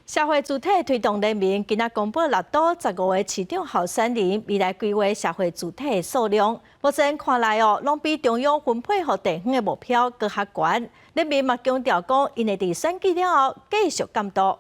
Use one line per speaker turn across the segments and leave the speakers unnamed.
社會主體推動聯盟今仔公布六都15個市長候選人未來規劃社會住宅的數量，目前看來哦，攏比中央分配予地方的目標閣較懸。聯盟嘛強調講，𪜶會佇選舉了後繼續監督。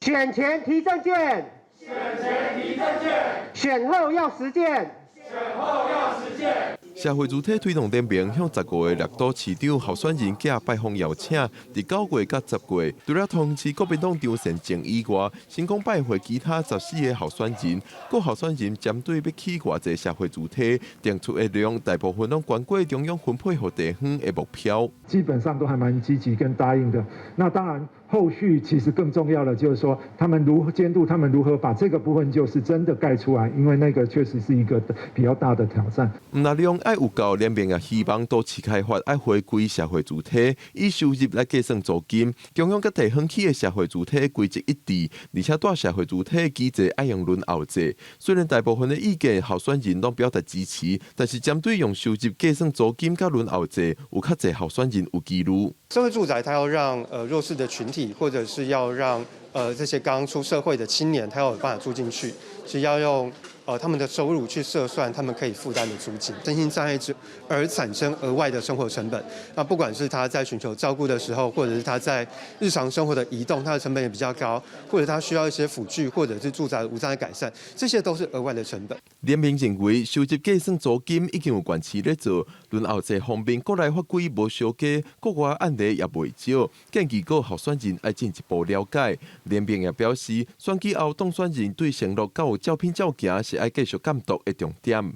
選前提政見，選前提政見，選後要實踐，選後要實踐。
社會主體推動聯盟向15個六都市長候選人寄拜訪邀請，佇9月佮10月，除了桃園市國民黨張善政以外，成功拜會其他14個候選人。各候選人針對欲起偌濟社會住宅，定出的量大部分攏懸過中央分配予地方的目標。
基本上都還蠻積極跟答應的。那當然，後續其實更重要的就是說，他們如何監督，他們如何把這個部分就是真的蓋出來，因為那個確實是一個比較大的挑戰。
毋但量愛有夠，聯盟也希望都市開發愛回歸社會主體，以收入來計算租金。中央佮地方起的社會住宅規則一致，而且蹛社會住宅機制愛用輪候制。雖然大部分的意見候選人攏表達支持，但是針對用收入計算租金佮輪候制，有較濟候選人有疑慮。
社會住宅，它要讓弱勢的群體，或者是要讓這些剛出社會的青年，他要有辦法住進去，是要用他們的收入去設算他們可以負擔的租金。身心障礙者而產生額外的生活成本，那不管是他在尋求照顧的時候，或者是他在日常生活的移動，他的成本也比較高，或者他需要一些輔具，或者是住宅無障礙改善，這些都是額外的成本。
聯盟認為，收入計算租金已經有縣市咧做，輪候制方面國內法規無相加，國外案例也袂少，建議各候選人愛進一步了解。聯盟也表示，選舉後當選人對承諾敢有照片照行，是愛繼續監督的重點。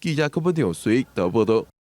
記者柯本長隨報道。